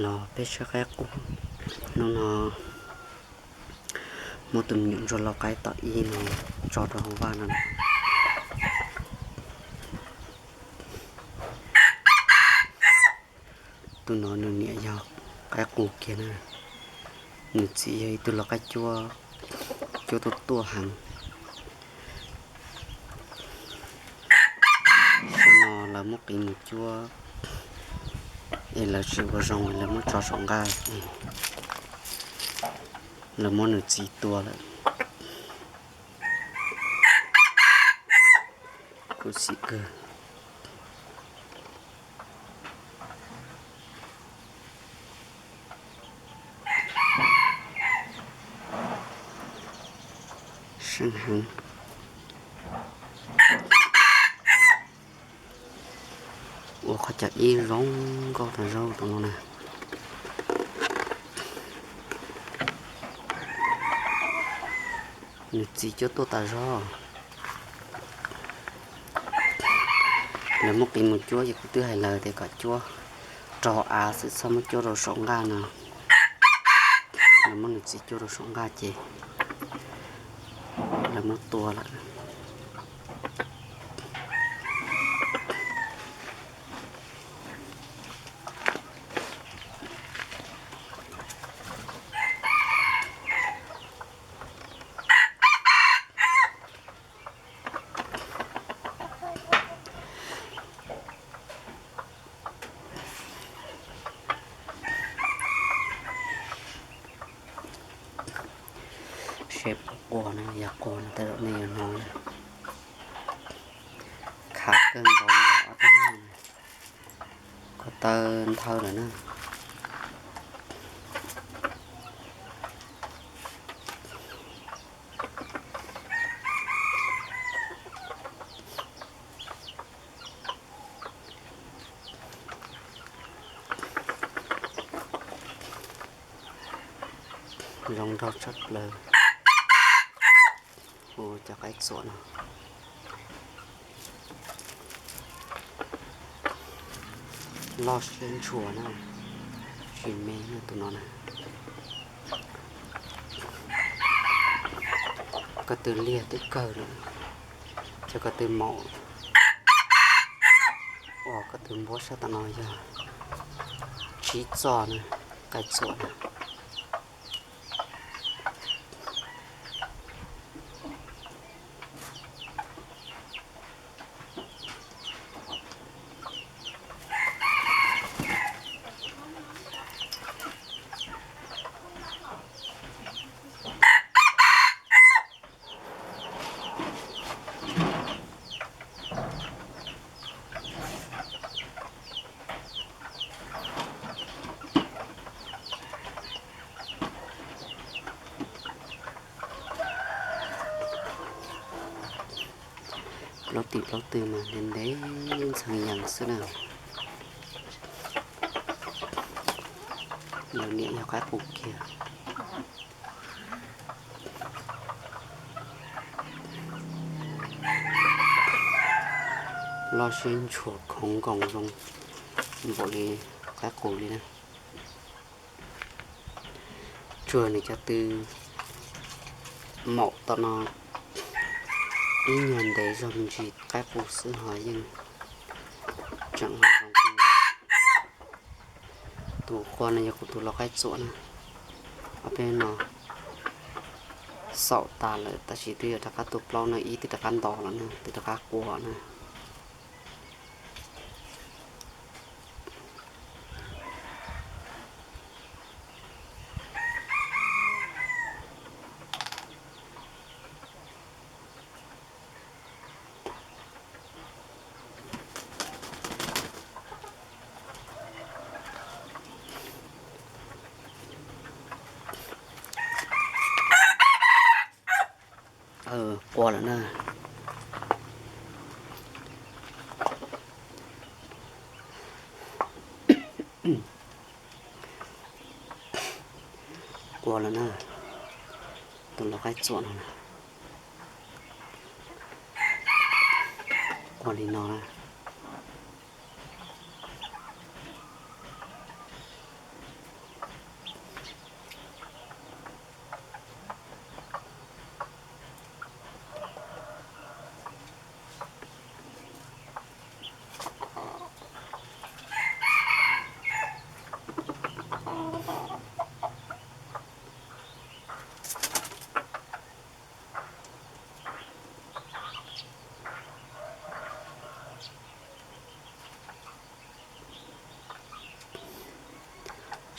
Los peb saib qaib qus. Hnub no muab tus me nyuam ntsuag lau qaib tom ib no tso rau hauv vaj no. Tus no nws niam yog qaib qus kiag na. Nws txiv yog ib tug lau qaib cuab, cuab tuaj tuaj heev. Tam no lawv muab qiv mus cuab es lawv tsis ua zoo, lawv muab tso saum nqaj, lawv muab nws txiv tua lawm. Khuv xim kawg. Seej heev. Ua qhov cag ib zoo nkauj tas zog tus no na. Nws txiv cuab tuaj tas zog. Lawv muab qiv mus cuab ces kuv twb hais lawv tias kom cuab rau av xwb, txhob muab cuab rau saum nqaj no. Lawv muab nws txiv cuab rau saum nqaj ces lawv muab tua lawm. Seb puas qua na, yog qua no tej zaum nej yuav hnov na. Khav kawg nkaus li os, ob tug no ko taw nthawv lawm na. Zoo nraug tshaj plaws. Hu cov qaib txuam no. Loj siab ntshua na, tsis me na tus no na. Ko tw liag twb kawg lawm, ces ko tw maum uas ko tw npuab sab tom no yog tsib txoj na, qaib txuam na. Plaub tim plaub tw mas ntev ntev ntxhee yees xwb na. Lawv niam yog qaib qus kiag. Loj siab ntshua khoov nkoos zoo npaum li qaib qus li na. Tsuas nws cov tw maum tom no ib nyuag ntev zog me ntsis qaib qus xwb ho yeej tseem zoo. Tus qua no yog kuv tus lau qaib txuam na. Ob peb no xaum tas lawm tab sis twb yuav rov qab tua plaub na, ib twb rov qab nto lawm na, twb rov qab qua na. Qua lawm na. Qua lawm na. Tus lau qaib txuam no na. Qua li no na.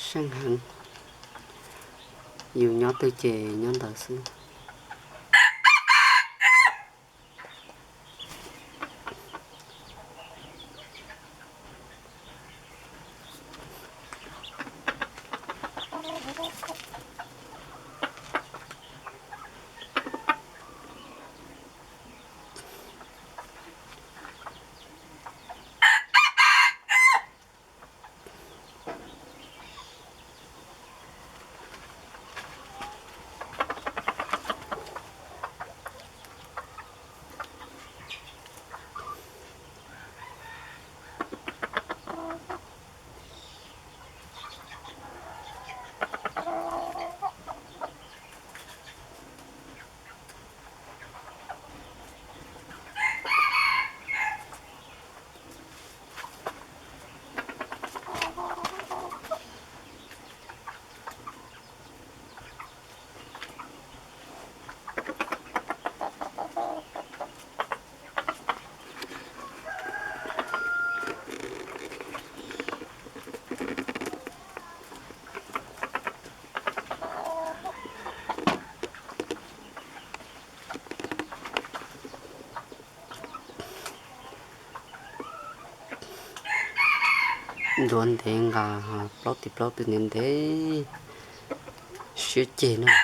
Seej heev, yus nyob twg ces nyob ntawd xwb. Ntuav ntev nqa plaub tim plaub twb ntev ntev siab ceg na.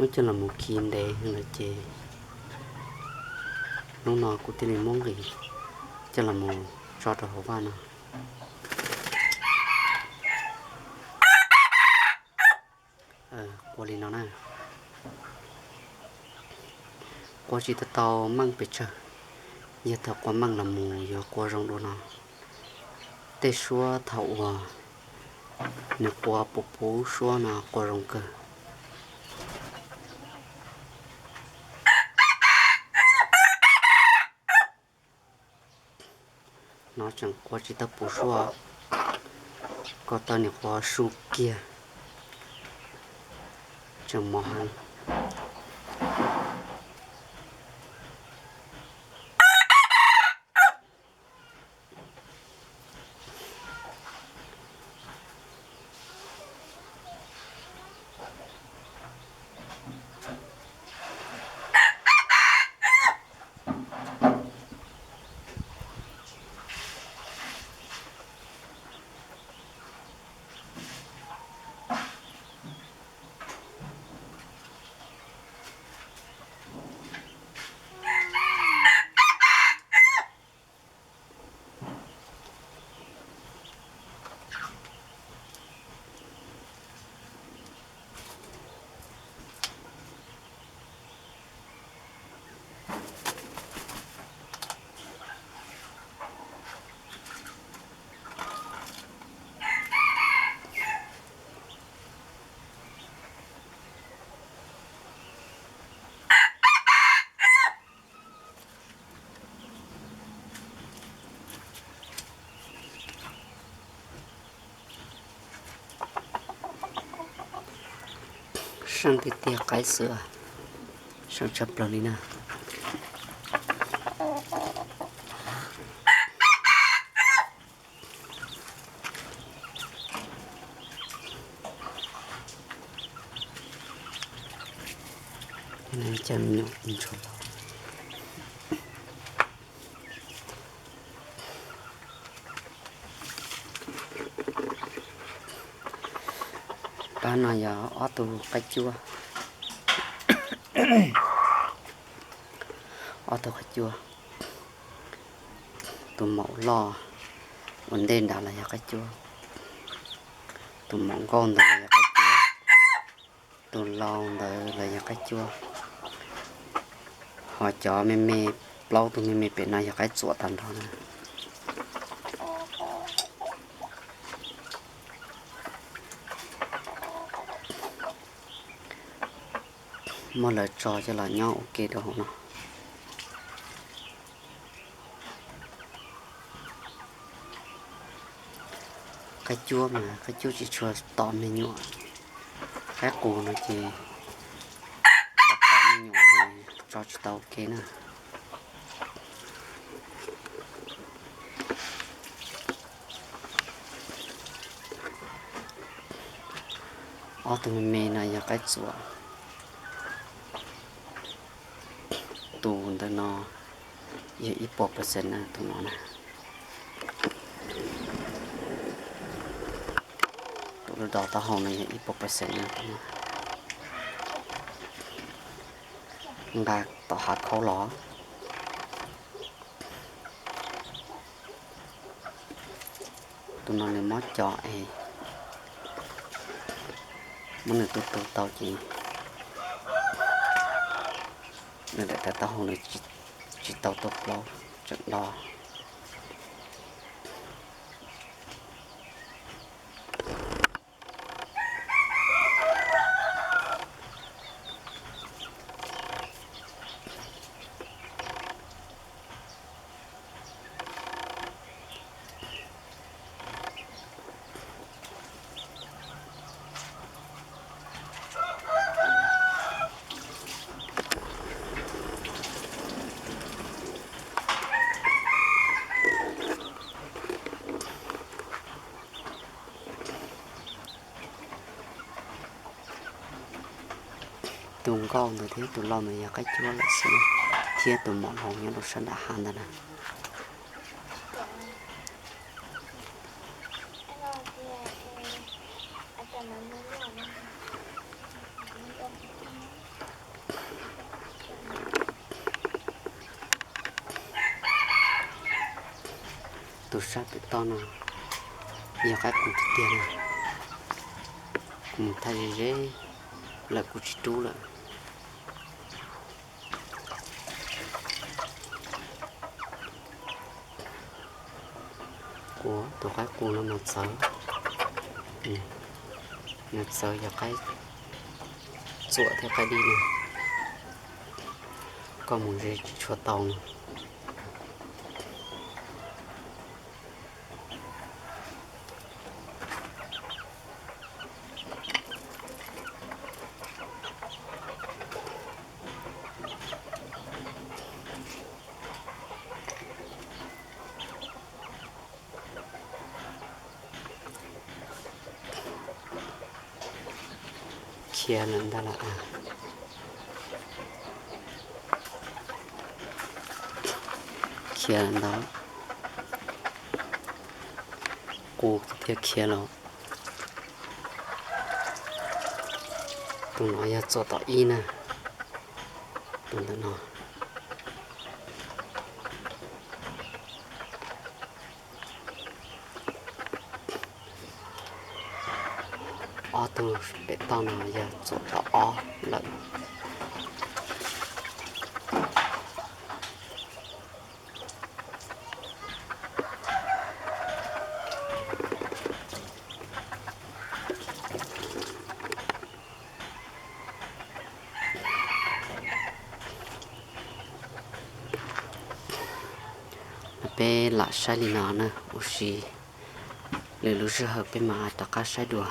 Muab coj los mus khi ntev lawm ces hnub no kuv thiaj li muab nqis coj los mus tso rau hauv vaj no. Qua li no na. Qua tsis tau tau meej pes tsawg, yog thaum qua meej los mus yuav qua zoo dua no. Tej suab thaum uas nws qua puv puv suab no qua zoo kawg. No tseem qua tsis tau puv suab, ko taw nim qua su kiag, tseem mos heev. Seej tiag tiag qaib xwb, seej tshaj plaws li na. Pab no yog ob tug qaib cuab, ob tug qaib cuab, tus maum loj ua ntej nrad los yog qaib cuab, tus maum nkauj ntawd los yog qaib cuab, tus laus ntawd los yog qaib cuab. Ho cov me me, plaub tug me me pem no yog qaib txuam tag nrho na. Muab lawv tso coj los nyob ua ke rau hauv no. Qaib cuab mas qaib cuab tsis tshua tom me nyuam, qaib qus no ces tom me nyuam tso tsis tau ua ke na. Ob tug me me no yog qaib txuam. Tus ntawm no yog ib puas percent na, tus no na. Tus lub dos taub hau no yog ib puas percent na, tus no nqa tom hav khaub los. Tus no nws mob co es muab nws tu tu tau ces nws daim tawv taub hau nws tsis tau tuaj plaub, tseem do. Tus nkauj ntawd thiab tus lau ntawd yog qaib cuab lawm xwb, thiab tus mom hloov nyob rau sab nram hav ntawd na. Tus sab pem toj no yog qaib qus tiag tiag na. Kuv mus thaij ze ze lawm kuv tsis rub lawm. Kuv tus qaib qus no mas txawv, nws txawv yog qaib txuam thiab qaib dib na. Koj mus ze tsis tshua tau no. Khiav lawm ntag las. Khiav ntag. Qus thiaj khiav los. Tus no yog txuam tom ib na. Tus ntawm no. Ob tug pem toj no yog txuam tom ob lawm. Peb lam saib li no na, ua si lwm lub sij hawm peb mam rov qab saib dua.